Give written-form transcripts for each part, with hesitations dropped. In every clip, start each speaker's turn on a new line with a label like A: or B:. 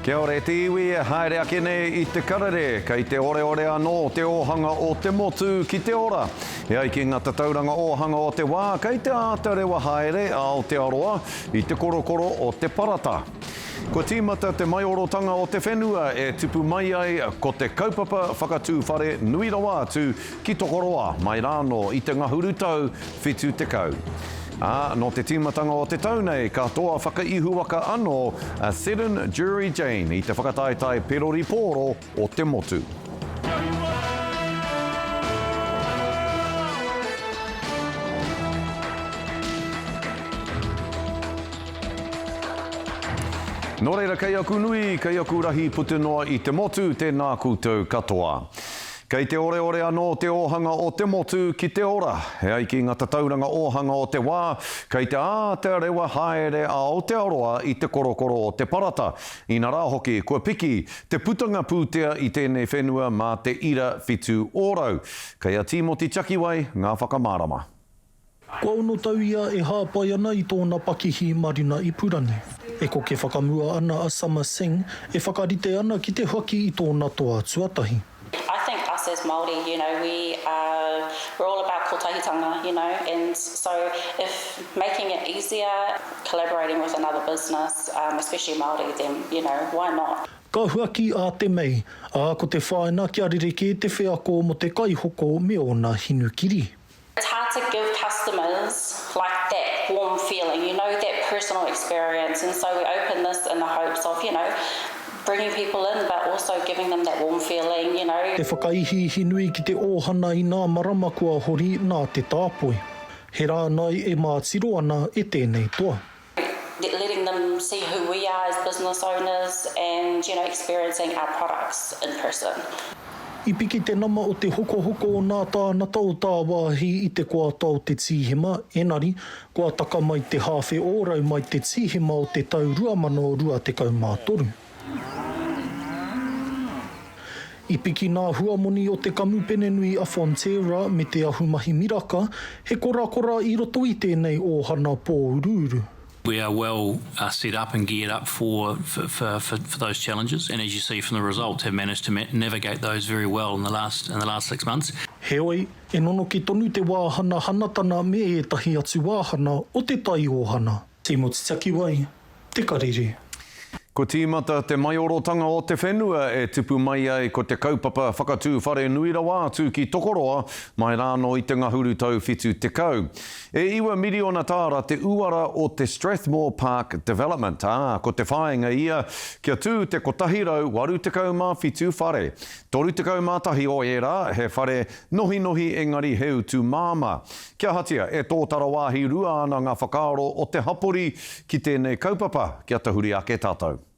A: Kia ora e te iwi e haere ake nei i te karere, kei te oreore anō te ōhanga o te motu ki te ora. E ai ki ngā tatauranga ōhanga o te wā, kei te āta rewa haere a Aotearoa i te korokoro o te parata. Kua tīmata te maiorotanga o te whenua e tupu mai ai ko te kaupapa whakatū whare nui rawa atu ki Tokoroa mai rānō i te ngahuru tau 70. Ā, nō te tīmatanga o te tau nei ka toa whakaihuwaka anō a Seddon Drury Jane i te whakataetae perori pōro o te motu. Nō reira, kei aku nui, kei aku rahi puta noa i te motu, tēnā koutou katoa. Kei te oreore anō te ōhanga o te motu ki te ora. E ai ki ngā tatauranga ōhanga o te wā, kei te āta rewa haere a Aotearoa i te korokoro o te parata. Inarā hoki, kua piki te putanga pūtea i tēnei whenua mā te 7%. Kei a Tīmoti Takiwai ngā whakamārama.
B: Kua ono tau ia e hāpai ana i tōna pakihi marina ipurangi. E koke whakamua ana a Summer Singh, e whakarite ana ki te huaki i tōna toa tuatahi.
C: I think us as Māori, you know, we are, we're all about kotahitanga, you know, and so if making it easier, collaborating with another business, um, especially Māori, then, you know, why not?
B: Ka huaki a Te Mei, ā, ko te whāina kia rerekē te wheako mō te kaihoko me ōna hinukiri.
C: It's hard to give customers like that warm feeling, you know, that personal experience and so we open this in the hopes of, you know, bringing people in but also giving them that warm feeling, you know.
B: Te whakaihiihi nui ki te ōhana i nā marama kua hori nā te tāpoi. He rānai e mātiro ana e tēnei toa.
C: Letting them see who we are as business owners and, you know, experiencing our products in person.
B: I piki te nama o te hokohoko o nā tānata o tāwāhi i te koata o te Tīhema, enari, kua taka mai te hāwhe ōrau mai te Tīhema o te tau 2023. I piki nā huamoni o te kamupene nui a Fonterra me te ahumahi miraka, he korakora i roto i tēnei ōhana pōuruuru.
D: We are well set up and geared up for for for those challenges and as you see from the results have managed to navigate those very well in the last in the last six months.
B: Heoi, e nonoki tonu te wāhana hanatana me ētahi atu wāhana o te tai ōhana. Tīmoti Takiwai, Te Karere.
A: Kua tīmata te maiorotanga o te whenua e tupu mai ai ko te kaupapa whakatū whare nui rawa atu ki Tokoroa mai rānō i te ngahuru tau 70. E iwa miriona tāra te uara o te Strathmore Park Development, ā, ko te whāinga ia kia tū te 187 whare. 31 o ērā he whare nohinohi engari he utu māmā. Kia ahatia, e tōtara wāhi rua ana ngā whakaaro o te hapori ki tēnei kaupapa, kia tahuri ake tātou.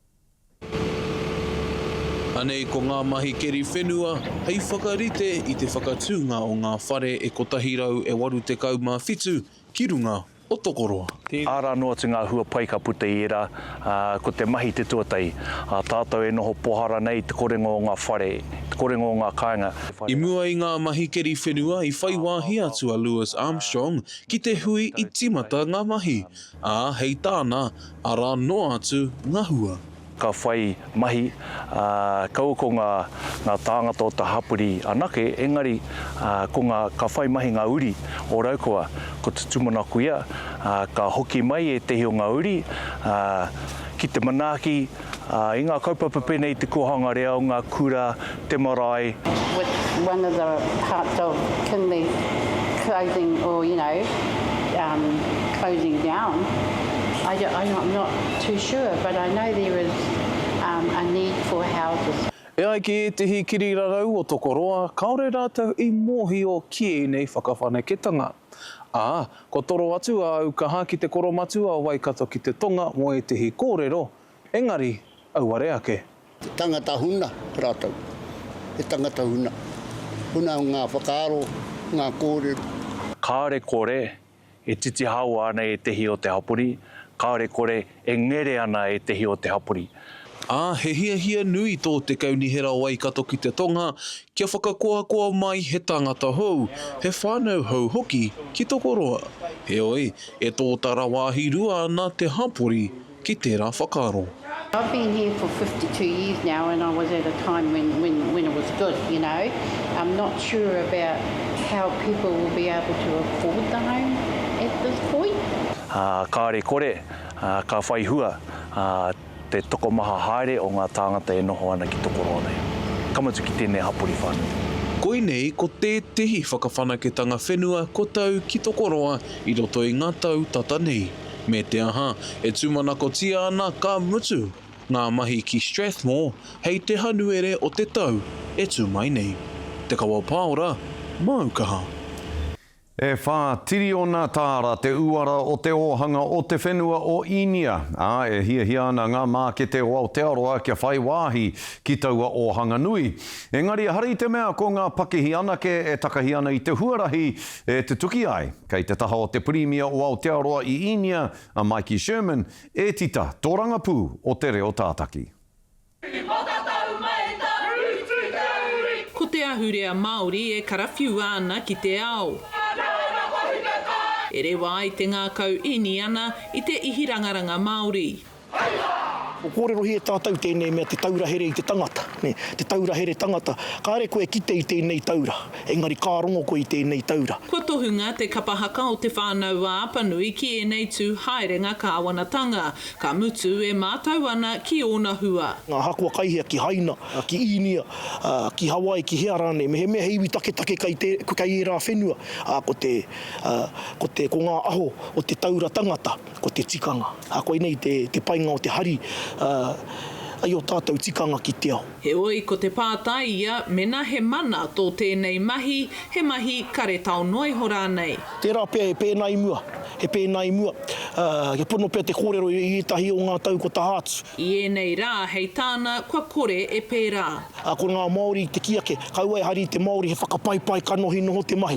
E: Anei ko ngā mahi keri whenua hei whakarite i te whakatūnga o ngā whare e 187 ki runga o Tokoroa.
F: Arā noa atu ngā hua pai ka puta i ērā, ā, ko te mahi te tuatahi. Ā tātou e noho pohara nei i te korenga o ngā whare, i te korenga o ngā kāinga.
E: I mua i ngā mahi keri whenua i whai wāhi atu a Louis Armstrong ki te hui i tīmata ngā mahi, ā, hei tāna, arā noa atu ngā hua.
F: Ka whai mahi, ā, kaua ko ngā, ngā tāngata o te hapori anake, engari, ā, ko ngā, ka whai mahi ngā uri o Raukawa. Ko te tūmanako ia, ā, ka hoki mai ētehi o ngā uri, ā, ki te manaaki, ā, i ngā kaupapa pēnei i te kōhanga reo, ngā kura, te marae.
G: With one of the parts of Kinleith closing or you know um closing down I don't I'm not too sure but I know there is um a need for houses.
E: E ai ki ētehi kirirarau o Tokoroa, kāore rātou i mōhio ki ēnei whakawhanaketanga. Ā, kua toro atu a Aukaha ki te koromatua o Waikato ki te tonga mō ētehi kōrero, engari, auare ake.
H: He tangata huna rātou. He tangata huna. Huna ngā whakaaro, ngā kōrero.
F: Kāore kore e titihaoa ana ētehi o te hapori, kāore kore e ngere ana ētehi o te hapori.
E: Ā, he hiahia nui tō te Kaunihera o Waikato ki te Tonga kia whakakoakoa mai he tāngata hou, he whānau hou hoki ki Tokoroa. Heoi, e tōtara wāhi rua ana te hapori. ki tērā whakaaro.
G: I've been here for 52 years now and I was at a time when, when, when it was good, you know. I'm not sure about how people will be able to afford the home at this point.
F: Ā, kāore kore, ā, ka whai hua, ā, te tokomaha haere o ngā tāngata e noho ana ki Tokoroa nei. Ka mutu ki tēnei hapori whānui.
E: Koinei ko tētehi whakawhanaketanga whenua kua tau ki Tokoroa i roto i ngā tau tata nei. Me te aha, e tūmanakotia ana ka mutu ngā mahi ki Strathmore hei te Hanuere o te tau e tū mai nei. Te Kawa Paora, māu kaha.
A: E whā tiriona tāra te uara o te ōhanga o te whenua o Īnia, ā, e hiahia ana ngā mākete o Aotearoa kia whai wāhi ki taua ōhanga nui. Engari ehara i te mea ko ngā pakihi anake e takahi ana i te huarahi e tutuki ai. Kei te taha o te Pirimia o Aotearoa i Īnia, a Maiki Sherman, ētita tōrangapū o te reo tātaki.
I: Ko te ahurea Māori e karawhiua ana ki te ao. E rewa ai te ngākau Īniana i te ihirangaranga Māori.
B: Kua kōrerohia e tātou tēnei mea te taura here i te tangata, nē, te taura here tangata. Kāre koe e kite i tēnei taura, engari ka rongo koe i tēnei taura.
I: Kua tohunga te kapa haka o Te Whānau-a-Apanui ki ēnei tū haerenga kāwanatanga, ka mutu e mātau ana ki ōna hua.
B: Ahakoa kai hea, ki Haina, ki Īnia, ki Hawaii, ki hea rānei, mehemea he iwi taketake kai te, kai ērā whenua, ā, ko te, ko te, ko ngā aho o te taura tangata, Ko te tikanga. Ā, koinei te, te painga o te hari, ā, i ō tātou tikanga ki te ao.
I: Heoi, ko te pātai ia, mena he mana tō tēnei mahi, he mahi karetao noa iho rānei.
B: Tērā pea he pēnā i mua, he pēnā i mua, ā, he pono pea te kōrero i ētahi o ngā tau kua taha atu.
I: I ēnei rā, hei tāna, kua kore e pērā.
B: Ā, ko ngā Māori i te kī ake, kaua e hari i te Māori he whakapaipai kanohi noho te mahi.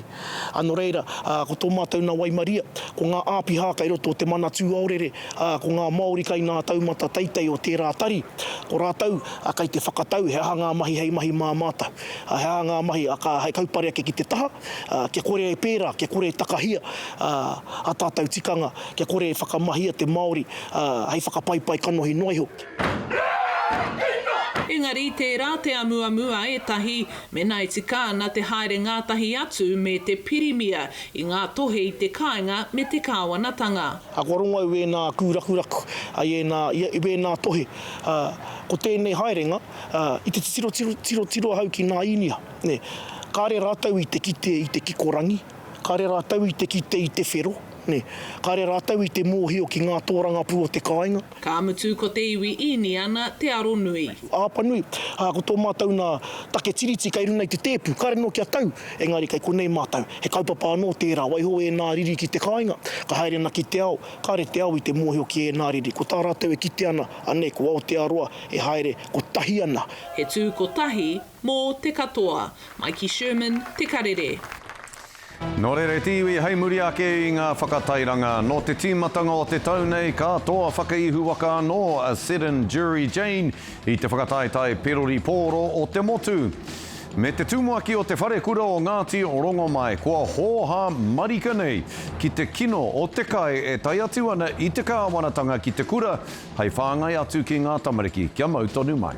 B: Ā, nō reira, ā, ko tō mātou nā waimaria, ko ngā āpiha kei roto o Te Manatū Aorere, ā, ko ngā Māori kei ngā taumata teitei o tērā tari, ko rātou, ā, kei te whakatau he aha ngā mahi hei mahi mā mātou, ā, he aha ngā mahi, ā, ka, hei kaupare ake ki te taha, ā, kia kore e pērā, kia kore e takahia, ā, ā tātou tikanga, kia kore e whakamahia te Māori, ā, hei whakapaipai kanohi noa iho.
I: Engari, tērā te amuamu a ētahi, mēnā e tika ana te haere ngātahi atu me te Pirimia i ngā tohe i te kāinga me te kāwanatanga.
B: Ā, kua rongo au wēnā kūrakuraku, i ēnā, i wēnā tohe. Ā, ko tēnei haerenga, ā, i te titiro, tiro, tiro, tiro ahau ki nā Īnia, nē. Kāre rātou i te kite i te kikorangi, kāre rātou i te kite i te whero, nē. Kāre rātou i te mōhio ki ngā tōrangapū o te kāinga.
I: Ka mutu ko te iwi Īniana te aro nui.
B: Apanui, ā, ko tō mātou nā take tiriti kei runga i te tēpu, kāre noa kia tau, engari kei konei mātou. He kaupapa anō tērā, waiho ēnā riri ki te kāinga, ka haere ana ki te ao, kāre te ao i te mōhio ki ēnā riri. Ko tā rātou e kite ana, anei, ko Aotearoa e haere kotahi ana.
I: He tū kotahi mō te katoa. Maiki Sherman, Te Karere.
A: Nō reira e te iwi, hei muri ake i ngā whakatairanga, nō te tīmatanga o te tau nei ka toa whakaihuwaka anō a Seddon Jury Jane i te whakataetae perori pōro o te motu. Me te tumuaki o te wharekura o Ngāti Rongomai, kua hōhā marika nei ki te kino o te kai e tae atu ana i te kāwanatanga ki te kura hei whāngai atu ki ngā tamariki kia mau tonu mai.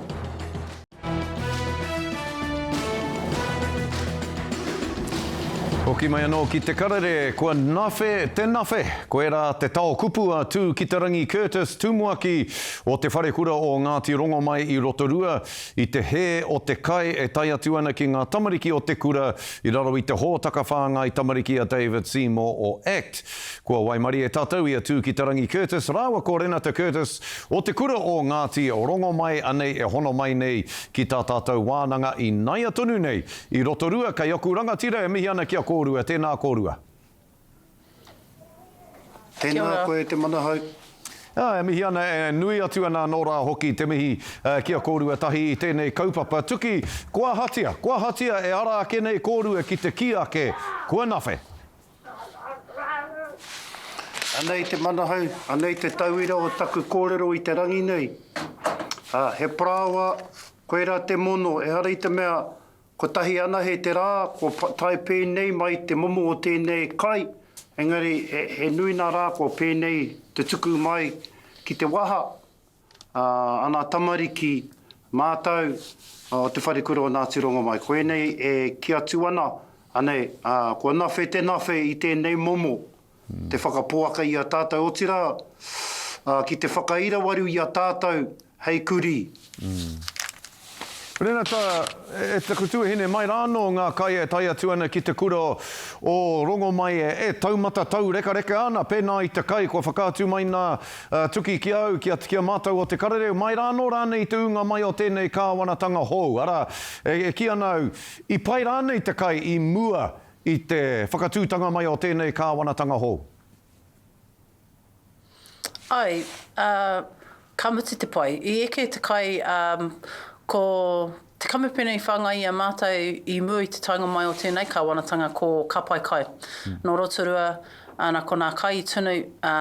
A: Hoki mai anō ki te karere, kua nawhe te nawhe. Koirā te tao kupu a Tū ki te Rangi Curtis, tumuaki o Te Wharekura o Ngāti Rongomai i Rotorua, i te hē o te kai e tae atu ana ki ngā tamariki o te kura i raro i te hōtaka whāngai tamariki a David Seymour o act. Kua waimarie tātou i a Tū ki te Rangi Curtis rāua ko Renata Curtis o te kura o Ngāti Rongomai anei e hono mai nei ki tā tātou wānanga i naia tonu nei i Rotorua kei aku rangatira e mihi ana ki a kōrua tēnā kōrua.
H: Tēnā koe e te Manahau.
A: Ā, e mihi ana, e nui atu ana anō rā hoki te mihi ki a kōrua tahi i tēnei kaupapa. Tuki, kua ahatia, kua ahatia e ara ake nei kōrua ki te kī ake, kua nawhe.
H: Anei te manahau, anei te tauira o taku kōrero i te rangi nei. Ā, he parāoa, koirā te mono, ehara i te mea kotahi anahe te rā kua tae pēnei mai te momo o tēnei kai, engari he, he nui nā rā kua pēnei te tuku mai. ki te waha a nā tamariki mātau o Te Wharekura o Ngāti Rongomai. Koinei e kī atu ana, anei, kua nawhe te nawhe i tēnei momo, te whakapoaka i a tātou, otirā, ki te whakairawaru i a tātou hei kurī.
A: Renata, e taku tuahine, mai rā anō ngā kai e tae atu ana ki te kura o Rongomai e taumata taurekareka ana, pēnā i te kai kua whakaatu mai nā Tuki ki au, ki a ki a mātou o Te Karere, mai rā anō rānei i te ūnga mai o tēnei kāwanatanga hou, arā, e kī ana au, i pai rānei te kai i mua i te whakatūtanga mai o tēnei kāwanatanga hou?
J: Āe, ā, ka mutu te pai. I eke te kai, ā, ko te kamupene i whāngai i a mātou i mua i te taenga mai o tēnei kāwanatanga ko Ka Pai Kai. Nō Rotorua, ana, ko nā kai i tunu, ā,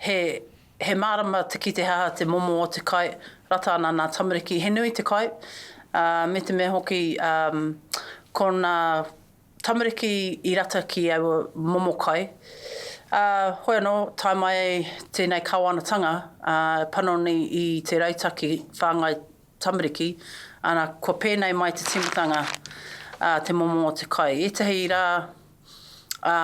J: he, he mārama te kite he aha te momo o te kai, rata ana nā tamariki, he nui te kai, ā, me te mea hoki, ā, ko nā tamariki i rata ki aua momo kai. Ā, hoi anō, tae mai ai tēnei kāwanatanga, ā, panoni i te rautaki whāngai tamariki, ana, kua pēnei mai te tīmatanga, ā, te momo o te kai. Ētahi rā, ā,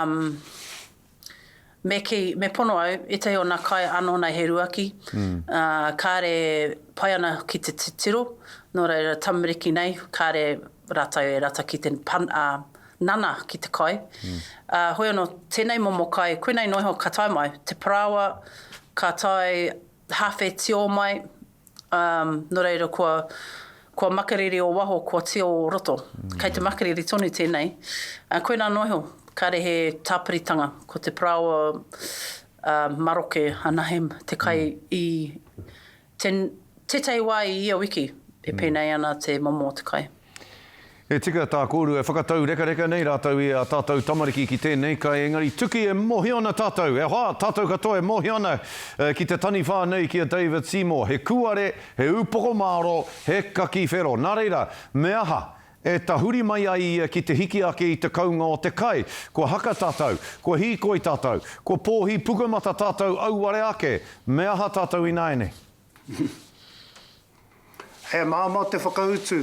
J: Me kī, me pono au, ētahi o nā kai anō nei he ruaki, ā, kāre pai ana ki te titiro, nō reira tamariki nei, kāre rātou e rata ki te pan, ā, nana ki te kai. Ā, hoi anō, tēnei momo kai, koinei noa iho ka tae mai, te parāoa, ka tae hāwhe tio mai, Ā, nō reira kua, kua makariri o waho, kua tio o roto. Kei te makariri tonu tēnei. Ā, koinā noa iho, kāre he tāpiritanga, ko te parāoa, ā, maroke anahe te kai i te, tētahi wā i ia wiki e pēnei ana te momo o te kai.
A: He tika tā kōrua e whakatau rekareka nei rātou i a tātou tamariki ki tēnei kai, engari tuki e mōhio ana tātou, e hoa, tātou katoa e mōhio ana ki te taniwha nei ki a David Seymour, he kūare, he ūpoko māro, he kaki whero. Nā reira, me aha e tahuri mai ai ia ki te hiki ake i te kounga o te kai? Kua haka tātou, kua hīkoi tātou, kua pōhi pukamata tātou auare ake, me aha tātou ināianei?
H: He māmā te whakautu,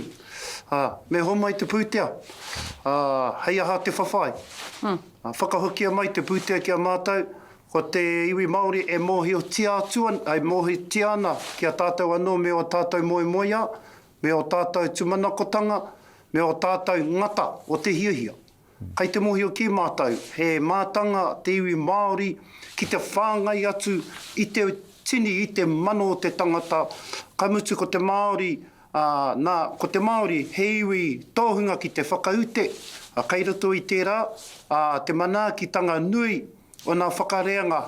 H: ā, me homai te pūtea, ā, hei aha te whawhai. Ā, whakahokia mai te pūtea ki a mātou, ko te iwi Māori e mōhiotia atu ana, e mōhiotia ana ki a tātou anō me ō tātou moemoeā, me ō tātou tūmanakotanga, me ō tātou ngata o te hiahia. Kei te mōhio kē mātou, he mātanga te iwi Māori ki te whāngai atu i te tini, i te mano o te tangata, ka mutu ko te Māori, ā, nā, ko te Māori he iwi tohunga ki te whakaute, ā, kei roto i tērā, ā, te manaakitanga nui o nā whakareanga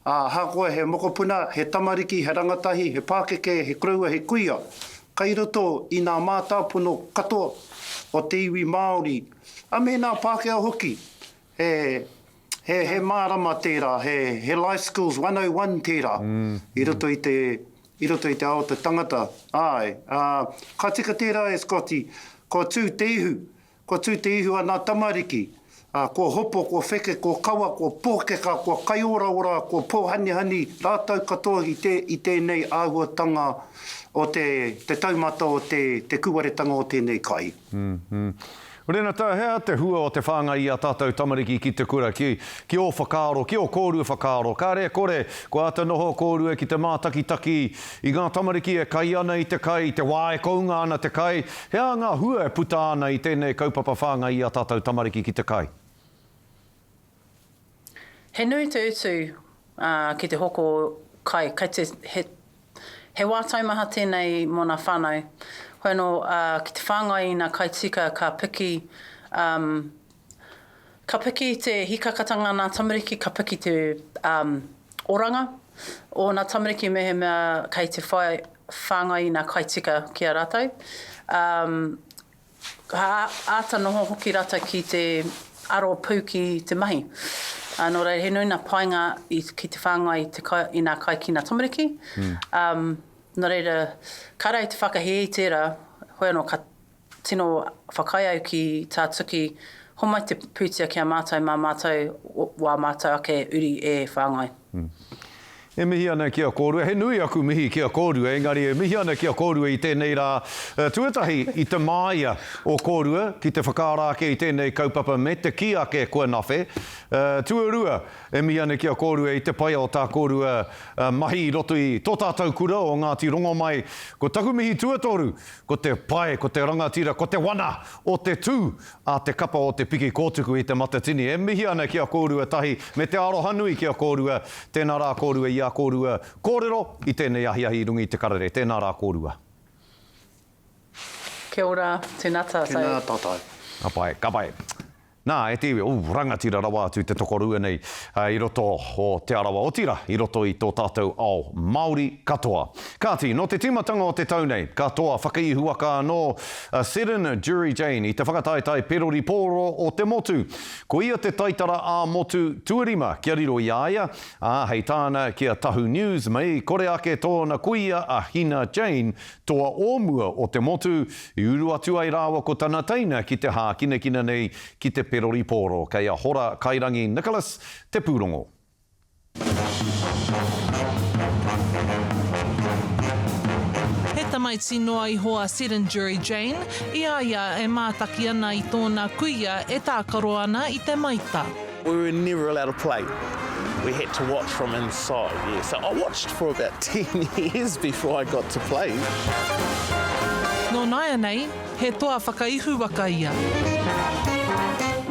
H: Ā, ahakoa he mokopuna, he tamariki, he rangatahi, he pākeke, he koroua, he kuia, kai roto i nā mātāpono katoa o te iwi Māori, a me nā Pākehā hoki, he, he, he mārama tērā, he, he life skills 101 tērā i roto i te, i roto i te ao o te tangata. Āe, ā, ka tika tērā e Scotty, kua tū te ihu Kua tū te ihu a nā tamariki, ā, kua hopo, kua wheke, kua kawa, kua pōkeka, kua kaioraora, kua pōhanihani rātou katoa i te, i tēnei āhuatanga o te, te taumata o te, te kūwaretanga o tēnei kai.
A: Renata, he aha te hua o te whāngai i ā tātou tamariki ki te kura, ki, ki ō whakaaro, ki ō kōrua whakaaro? Kāre e kore, kua āta noho kōrua ki te mātakitaki i ngā tamariki e kai ana i te kai, i te wā e kounga ana te kai, He aha ngā hua e puta ana i tēnei kaupapa whāngai i ā tātou tamariki ki te kai?
J: He nui te utu ki te hoko kai, kei te, he, he wā taumaha tēnei mō nā whānau. Hoi anō, ki te whāngai i nā kai tika ka piki, um, ka piki te hikakatanga nā tamariki, ka piki te, um, oranga o nā tamariki mehemea kei te whai, whāngai i nā kai tika ki a rātou. Um, ka āta noho hoki rātou ki te aro pū ki te mahi. Uh, nō reira, he nui nā painga i, ki te whāngai i, te kai, i nā kai ki nā tamariki. Mm. Um, nō reira, kāre au te whakahē i tērā, hoi anō ka tino whakaae au ki tā Tuki, homai te pūtea ki a mātou mā mātou wā mātou ake uri e whāngai.
A: E mihi ana ki a kōrua, he nui aku mihi ki a kōrua, engari e mihi ana ki a kōrua i tēnei rā tuatahi i te māia o kōrua ki te whakaara ake i tēnei kaupapa me te kī ake kua nawhe. Tuarua, e mihi ana ki a kōrua i te pai o tā kōrua mahi i roto i tō tātou kura o Ngāti Rongomai. Ko taku mihi tuatoru, ko te pai, ko te rangatira, ko te wana o te tū a te kapa o te piki kōtuku i Te Matatini. E mihi ana ki a kōrua tahi me te aroha nui ki a kōrua. Tēnā rā kōrua i a kōrua kōrero i tēnei ahiahi i runga i te karere. Tēnā rā kōrua.
J: Kia ora, tēnā tātou.
H: Tēnā tātou.
A: Ka pai, ka pai. Nā, e te iwi, ū, rangatira rawa atu te tokorua nei i roto o Te Arawa, otirā, i roto i tō tātou ao Māori katoa. Kāti, nō te tīmatanga o te tau nei, ka toa whakaihuwaka anō a Seddon Jury Jane i te whakataetae perori pōro o te motu. Ko ia te taitara ā-motu tuarima kia riro i a ia, ā, hei tāna ki a Tahu News, mei kore ake tōna kuia a Hina Jane, toa o mua o te motu, i uru atu ai rāua ko tana teina ki te hākinakina nei ki te perori pōro. Kei a Hora Kairangi Nicholas te pūrongo.
I: He tamaiti noa iho a Seddon-Jury Jane i a ia e mātaki ana i tōna kuia e tākaro ana i te maita.
K: We were never allowed to play. We had to watch from inside, yeah. So I watched for about 10 years before I got to play.
I: Nō nāianei, He toa whakaihuwaka ia.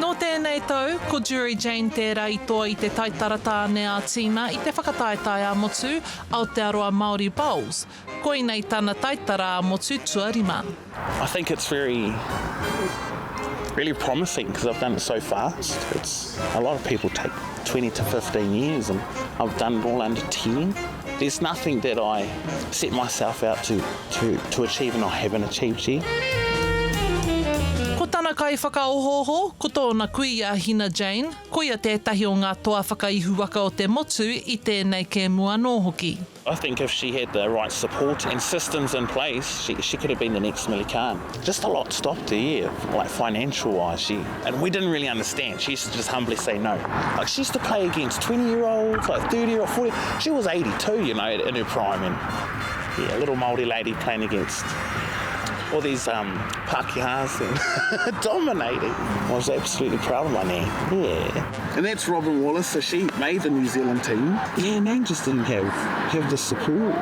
I: Nō tēnei tau, ko Jury Jane tērā i toa i te taitara tāne ā-tīma i te whakataetae ā-motu Aotearoa Māori Bowls. Koinei tana taitara ā-motu tuarima.
K: I think it's very really promising because I've done it so fast. It's a lot of people take 20 to 15 years and I've done it all under 10. There's nothing that I set myself out to, to, to achieve and I haven't achieved yet.
I: Ko tana kaiwhakaohooho, ko tōna kuia a Hina Jane, koia tētahi o ngā toa whakaihuwaka o te motu i tēnei kēmu anō hoki.
K: I think if she had the right support and systems in place, she, she could have been the next Millie Khan. Just a lot stopped her, yeah, like financial wise. She, and we didn't really understand. She used to just humbly say no. Like she used to play against 20 year olds, like 30 year old, 40. She was 82, you know, in her prime. And yeah, a little Māori lady playing against all these um, Pākehās and dominating. I was absolutely proud of my nan, yeah. And that's Robin Wallace, so she made the New Zealand team. Yeah, Nan just didn't have, have the support.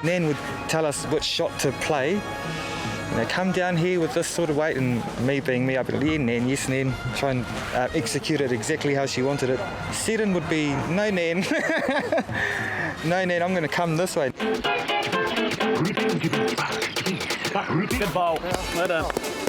L: Nan would tell us which shot to play. You know, come down here with this sort of weight, and me being me, I'd be like, yeah, Nan, yes, Nan, try and uh, execute it exactly how she wanted it. Seddon would be, no, Nan, no, Nan, I'm going to come this way.
K: Good ball. Well done.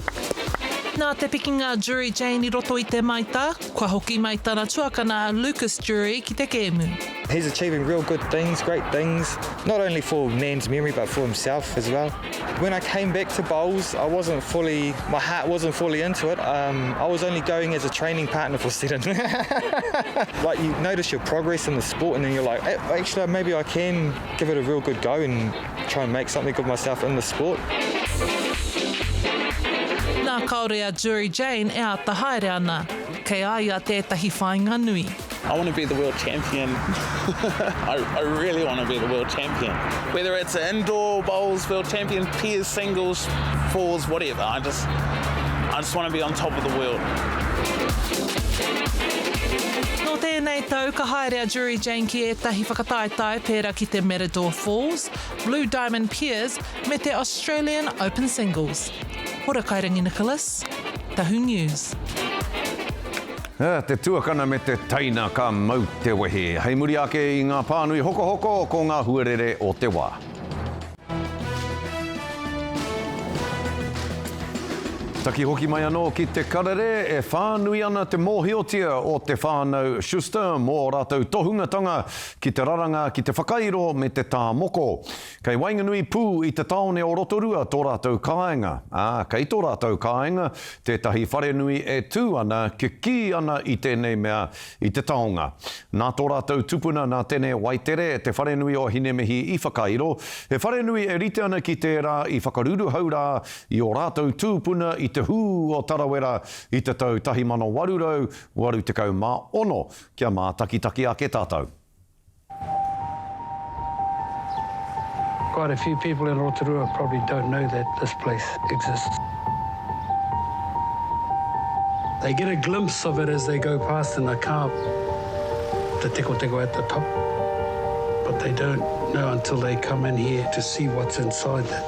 I: Nā te pikinga a Jury Jane i roto i te maita, kua hoki mai tana tuakana a Lucas Jury ki te kēmu.
L: He's achieving real good things, great things, not only for Nan's memory but for himself as well. When I came back to bowls, I wasn't fully, my heart wasn't fully into it. Um, I was only going as a training partner for Seddon. like you notice your progress in the sport and then you're like, eh, actually maybe I can give it a real good go and try and make something of myself in the sport.
I: Nā, kāore a Jury Jane e āta haere ana. Kei a ia tētahi whāinga nui.
K: I want to be the world champion. I, I really want to be the world champion. Whether it's an indoor bowls world champion, pairs, singles, fours, whatever. I just, I just want to be on top of the world.
I: Nō tēnei tau ka haere a Jury Jane ki ētahi whakataetae pērā ki te Matador Falls, Blue Diamond Pairs me te Australian Open Singles. Hora Kairangi Nicholas, Tahu News.
A: Te tuakana me te teina ka mau te wehi. Hei muri ake i ngā pānui hokohoko ko ngā huarere o te wā. Taki hoki mai anō ki te karere, e whānui ana te mōhiotia o te whānau Schuster mō ō rātou tohungatanga ki te raranga, ki te whakairo me te tā moko. Kei waenganui pū i te tāone o Rotorua tō rātou kāinga, ā, kei tō rātou kāinga tētahi wharenui e tū ana, kikī ana i tēnei mea i te taonga. Nā tō rātou tupuna nā Tene Waitere te wharenui o Hinemihi i whakairo, he wharenui e rite ana ki tērā i whakaruruhau rā i ō rātou tūpuna i te hū o Tarawera i te tau 1886. Kia mātakitaki ake tātou.
M: Quite a few people in Rotorua probably don't know that this place exists. They get a glimpse of it as they go past in the car, the tekoteko at the top, but they don't know until they come in here to see what's inside that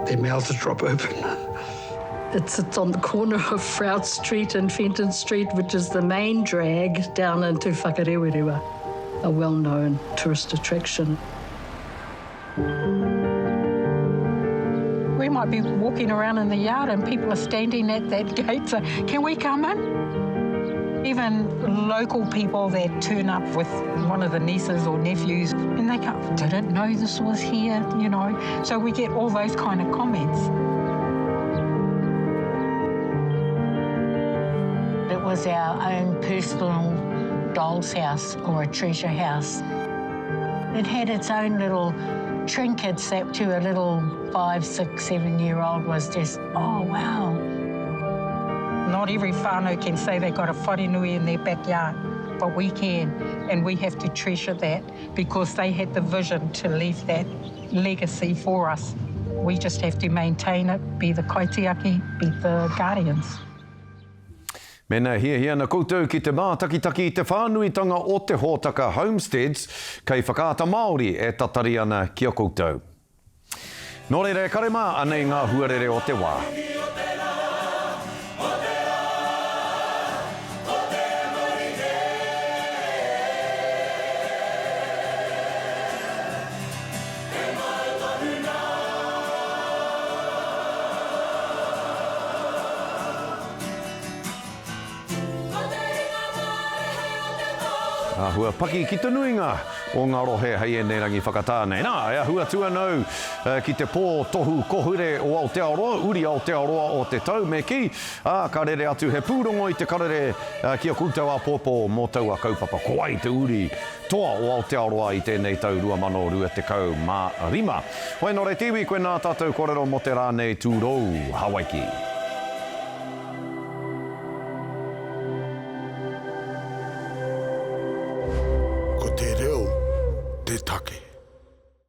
M: their mouths drop open.
N: It sits on the corner of Froud Street and Fenton Street, which is the main drag down into Whakarewarewa, a well-known tourist attraction.
O: We might be walking around in the yard and people are standing at that gate so, can we come in? Even local people that turn up with one of the nieces or nephews and they come, didn't know this was here, you know. So we get all those kind of comments.
P: It was our own personal doll's house or a treasure house. It had its own little trinkets that to a little five, six, seven-year-old was just, oh, wow.
O: Not every whānau can say they got a wharenui in their backyard, but we can, and we have to treasure that because they had the vision to leave that legacy for us. We just have to maintain it, be the kaitiaki, be the guardians.
A: Mēnā e hiahia ana koutou ki te mātakitaki i te whānuitanga o te hōtaka Homesteads, kei Whakaata Māori e tatari ana ki a koutou. Nō reira e kare mā, anei ngā huarere o te wā. Āhua paki ki te nuinga o ngā rohe hei ēnei rangi whakatā nei. Nā, e ahu atu ana au ki te pō tohu kohure o Aotearoa, uri Aotearoa o te tau, me kī, ā, ka rere atu he pūrongo i te karere ki a koutou āpōpō mō taua kaupapa. Ko wai te uri toa o Aotearoa i tēnei tau 2025. Hoi nō reira te iwi, koinā tātou kōrero mō te rā nei tūrou Hawaiki.
Q: Ko te reo te take.